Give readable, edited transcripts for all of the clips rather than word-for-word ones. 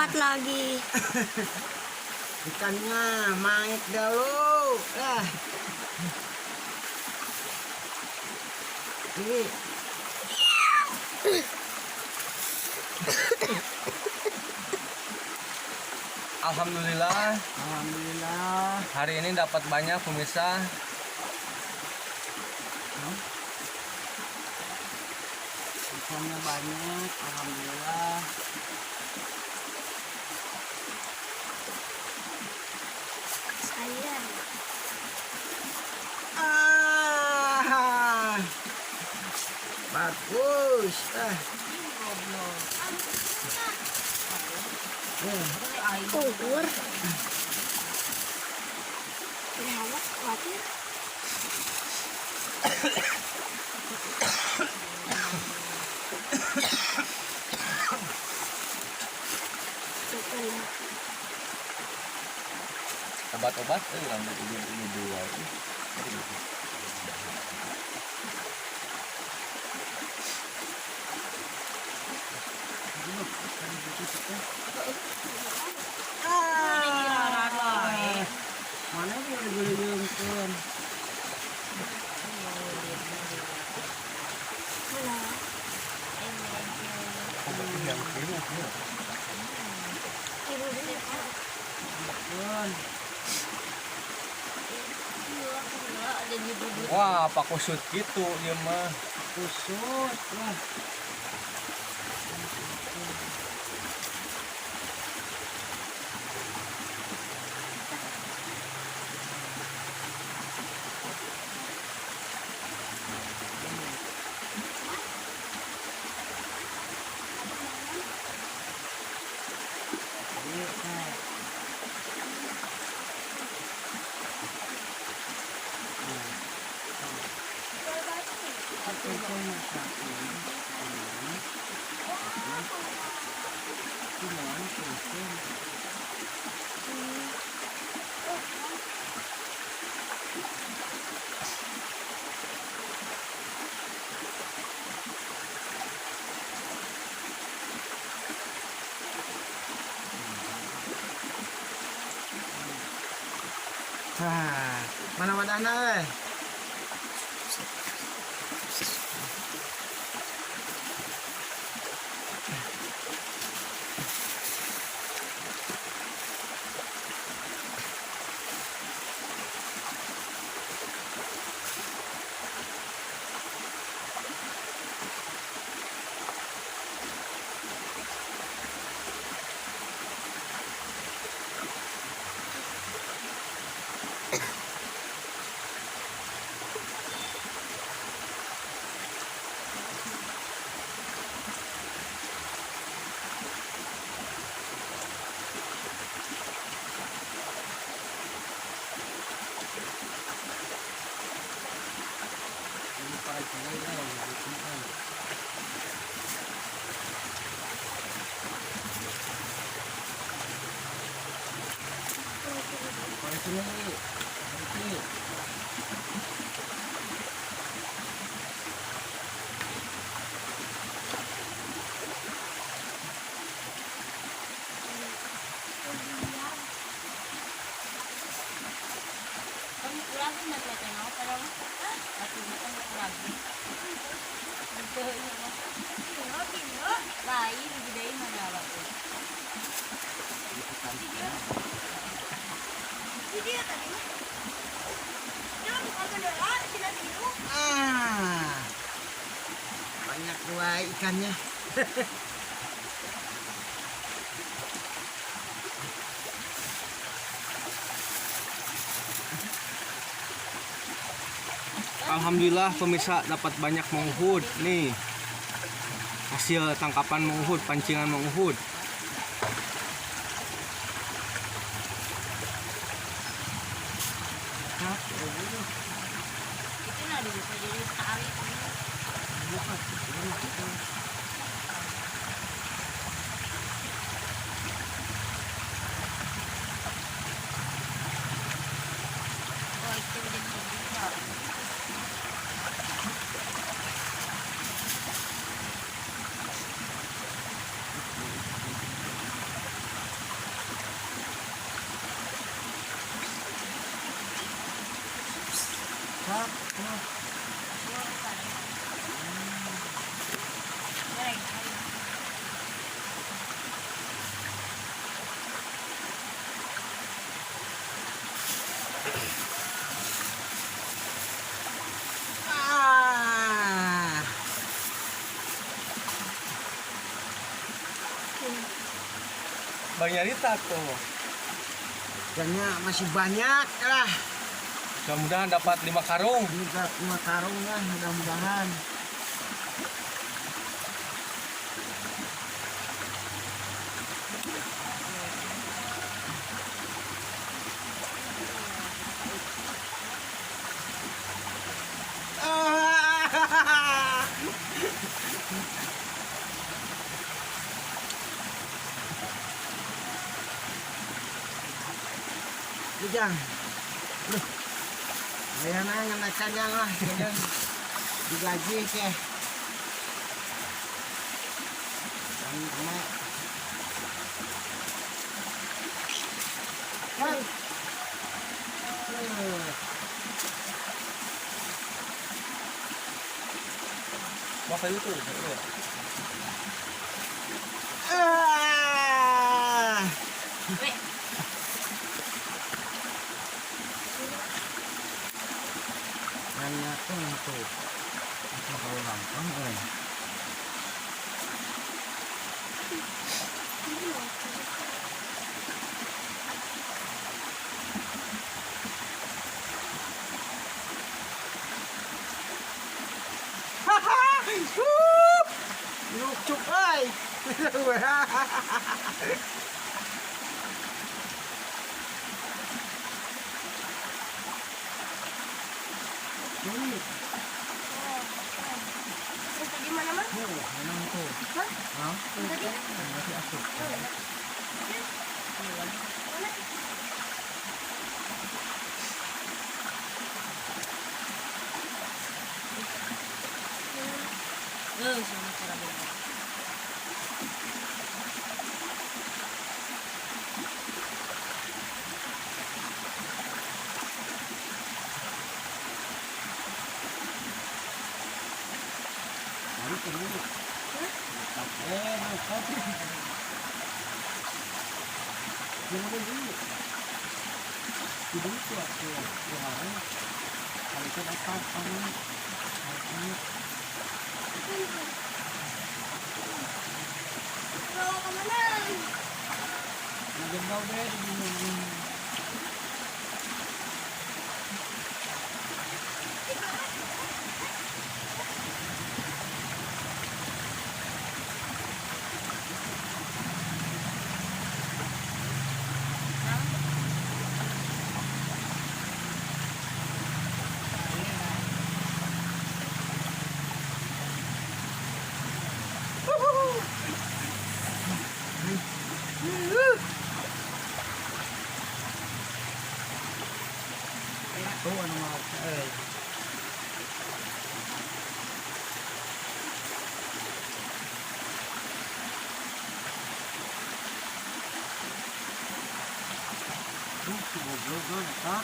Dapat lagi. Ikannya naik dulu. Ah. Ini. Alhamdulillah. Alhamdulillah. Hari ini dapat banyak, pemirsa. Ikannya banyak, alhamdulillah. Saya. Ah. Bagus. Ah. Ugur. Udah awas, khawatir. Betul. Obat-obat rambut ini ini dua ini. Ah. Mana dia udah. Mana? Yang biru, biru. Ibu dulu. Wah, apa kusut gitu ya mah. Kusut lah. Iya, Kak. Wah, mana wadahna euy? Ini Pak Jai, eh. Kalau sini, ini. Lain gede mana apa? Ah, banyak dua ikannya. Alhamdulillah pemirsa, dapat banyak menguhud nih. Hasil tangkapan menguhud, pancingan menguhud. Itu nah dibuka jadi tarik. Oh, itu udah dibuka. Mantap. Goreng. Ah. Bang Yarita tuh. Ikannya masih banyak lah. Mudah-mudahan dapat 5 karung. Ini lima karung lah mudah-mudahan. Ah. Ujang. Duh. Ayan na, nganakan lah. Ganyan. Digaji ke. Ang ama. Hey. Maka itu. Ah! Weh. Nanya tuh tuh. Itu kalau gampang eh. Lucuk ay. Ini, Terus tadi mana mah? tuh, memang tuh. Hah? Hah? Tadi? Masih asup. Mana? Sama cara beda. Baru terus. Mantap. Gimana dulu? Dulu tuh aku kemarin kalau itu apa kamu? Bawa kemana? Nagandau deh di sini. Tuh ano mga eh. Tuh, si goblok tuh, eta.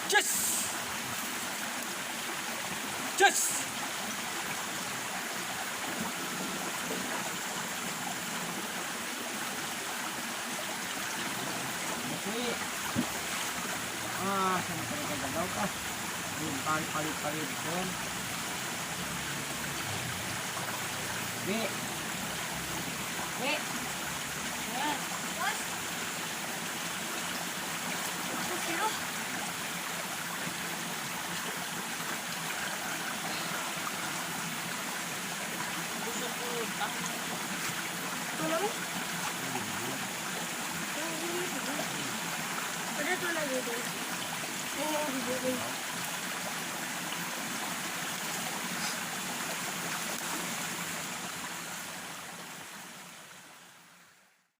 Yes. Yes. Masih. Ah, sama kali gagal ah. Belum palit palit palit kan. B, Weh. Ya. Bos. Terus ya. Busuk lupa. Mana nih? Ada tuh lagi tuh. Ini yang di sini.